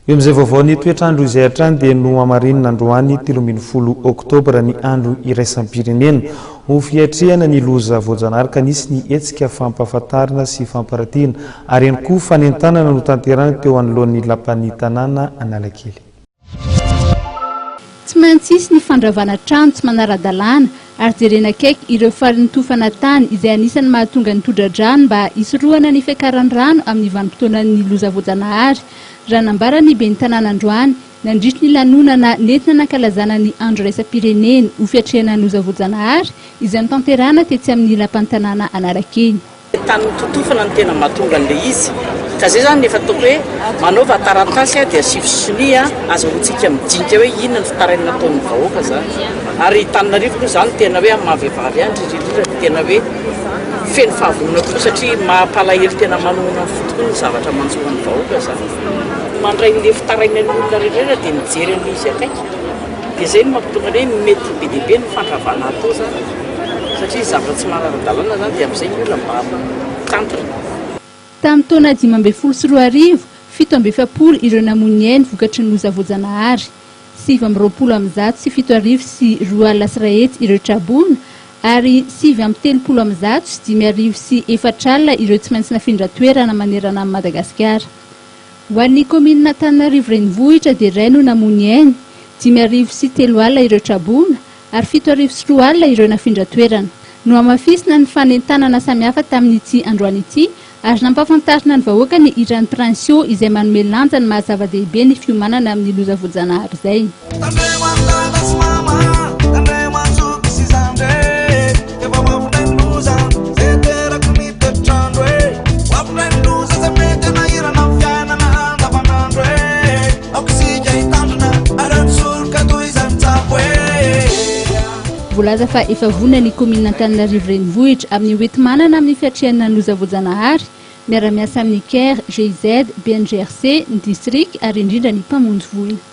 Eo amin'izay vaovaon'ny toetr'andro izay hatrany dia nohamarinina androany 13 oktobra ny andro iraisam-pirenena ho fiatrehana ny loza voajanahary ka nisy ny hetsika fampahafantarana sy famparatiana ary ihany koa fanentanana notanterahina teo anoloan'ny lapan'ny tanàna Analakely. Tsy maintsy hisy ny fandravana trano tsy manara-dalàna ary jerena akaiky ireo farin-tofana tany izay anisan'ny mahatonga ny tondra-drano mba hisorohana ny fiakaran'ny rano amin'ny vanim-potoanan'ny loza voajanahary, raha nambaran'ny ben'ny tanàna androany nandritry ny lanonana nentina nankalazana ny andro iraisam-pirenena ho fiatrehana ny loza voajanahary izay notanterahana tetsy amin'ny lapan'ny tanàna Analakely. Tany nototofana no tena mahatonga an'ilay izy. Ka zay zany efa ataoko hoe manaova taratasy dia asivo sonia azahoantsika midinika hoe inona ny fitarainana ataon'ny vahoaka zany. Ary Antananarivo aloha zany tena hoe amin'ny maha vehivavy ahy indrindra indrindra dia tena hoe feno fahavonona tokoa satria mampalahelo tena manohina ny fo tokoa ny zavatra manjo an'ny vahoaka zany. Mandray an'ilay fitarainan'ny olona rehetra rehetra dia mijery an'ilay izy akaiky. Dia zay no mampitonga ny hoe mety be dia be ny fandravana atao zany satria zavatra tsy manara-dalàna zany dia amin'izay ny olona mba mitandrina. Tamin'ny taona 2015, 47 ireo namoy ny ainy vokatry ny loza voajanahary. 2129 ireo traboina ary 139 5040 ireo tsy maintsy nafindra toerana manerana an'i Madagasikara. Ho an'ny kaominina Antananarivo Renivohitra dia iray no namoy ny ainy, 35 000 ireo traboina ary 27 200 ireo nafindra toerana. Nohamafisina ny fanentanana samihafa tamin'ity androany ity ary nampahafantarina ny vahoaka ny hiran'i Princio izay manome lanja ny maha zava-dehibe ny fiomanana amin'ny loza voajanahary izay. Voalaza fa efa vonona ny kaominina Antananarivo Renivohitra amin'ny hoenti-manana amin'ny fiatrehana ny loza voajanahary, miara-miasa amin'ny Care, GIZ, BNGRC, ny distrika ary indrindra ny mpamonjy voina.